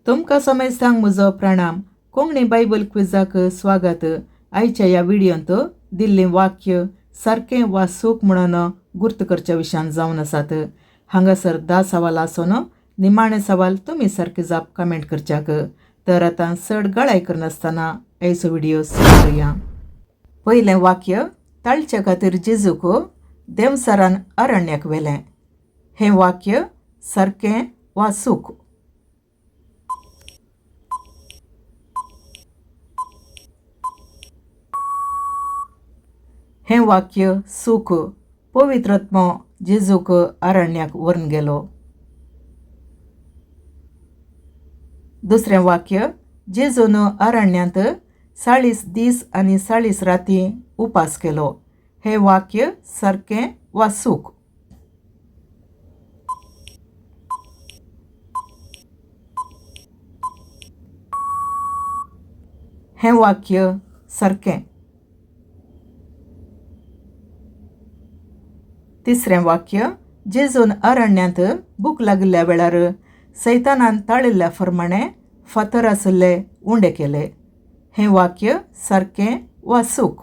तुमकां समेस्तांक म्हजो प्रणाम. कोंकणी बायबल क्विजाक स्वागत. आयच्या ह्या व्हिडियोंत दिल्लें वाक्य सारकें वा चूक म्हणून गुर्त करच्या विशयान जावन आसात. हांगासर 10 सवाल आसून निमाणें सवाल तुमी सारकी जाप कमेंट करच्याक. तर आतां चड गळाय करनासतना आयचो व्हिडियो सुरू करुया. पयलें वाक्य, ताळच्या खातीर जेजूक देंवचारान अरण्याक व्हेलें. हें वाक्य सारकें वा चूक? हें वाक्य चूक. पवित्रात्मो जेजूक अरण्याक व्हरून गेलो. दुसरें वाक्य, जेजून अरण्यांत 40 दीस आनी 40 राती उपास केलो. हें वाक्य सारकें वा चूक? हें वाक्य सारकें. तिसरें वाक्य, जेजून अरण्यांत भूक लागिल्ल्या वेळार सैतानान ताळिल्ल्या प्रमाणें फातर आशिल्ले उंडे केले. हें वाक्य सारकें वा चूक?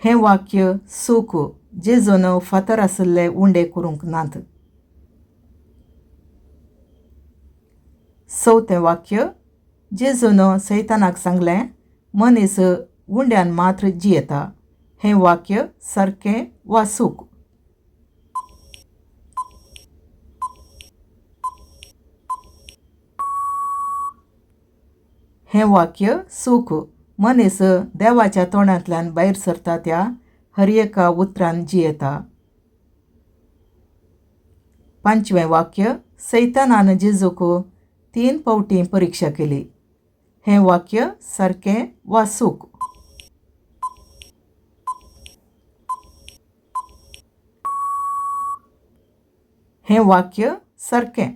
हें वाक्य चूक. जेजून फातर आशिल्ले उंडे करूंक नात. चवथें वाक्य, जेजून सैतानाक सांगलें, मनीस उंड्यान मात्र जियेता. हें वाक्य सारकें वा चूक? हें वाक्य चूक. मनीस देवाच्या तोंडांतल्यान भायर सरता त्या हर एका उतरान जियेता. पांचवें वाक्य, सैतानान जेजूक 3 फावटीं परिक्षा केली. हें वाक्य सारकें वा चूक? हें वाक्य सारकें.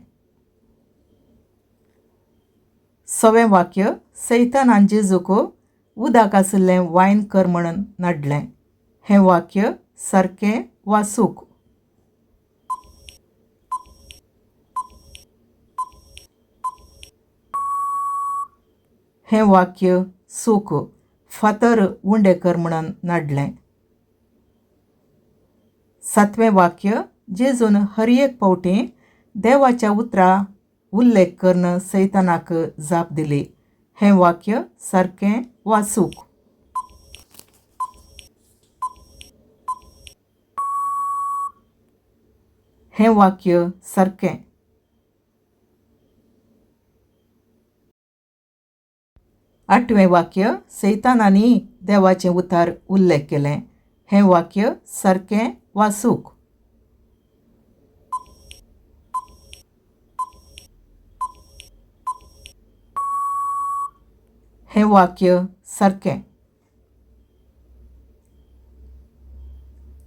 सवें वाक्य, सैतानान जेजूक उदक आशिल्लें वायन कर म्हणून नाडलें. हें वाक्य सारकें वा चूक? हें वाक्य चूक. फातर उंडे कर म्हणून नाडलें. सातवें वाक्य, जेजून हर एक फावटी देवाच्या उतरा उल्लेख करून सैतानाक जाप दिली. हें वाक्य सारकें वा चूक? हें वाक्य सारकें. आठवें वाक्य, सैतानांनी देवाचें उतार उल्लेख केलें. हें वाक्य सारकें वा चूक? हें वाक्य सारकें.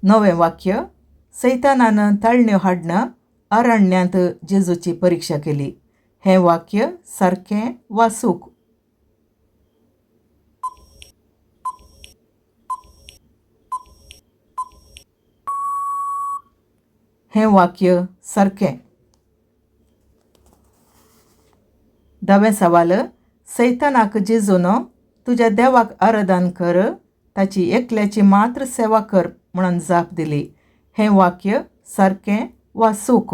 णवें वाक्य, सैतानान ताळण्यो हाडून अरण्यांत जेजूची परिक्षा केली. हें वाक्य सारकें वा चूक? हें वाक्य सारकें. धावें सवाल, सैतानाक जेजून तुज्या देवाक आराधन कर, ताची एकल्याची मात्र सेवा कर म्हणून जाप दिली. हें वाक्य सारकें वा चूक?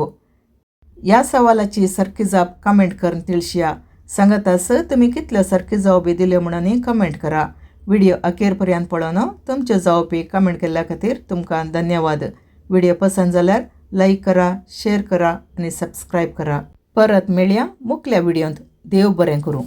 ह्या सवालाची सारकी जाप कमेंट करून तिळशिया. सांगत आस तुमी कितल्यो सारकी जावपी दिल्यो म्हणून कमेंट करा. व्हिडिओ अखेर पर्यंत पळोवन तुमच्यो जावपी कमेंट केल्ल्या खातीर तुमकां धन्यवाद. व्हिडिओ पसंत जाल्यार लायक करा, शेअर करा आनी सबस्क्रायब करा. परत मेळया मुखल्या व्हिडियोंत. देव बरें करूं.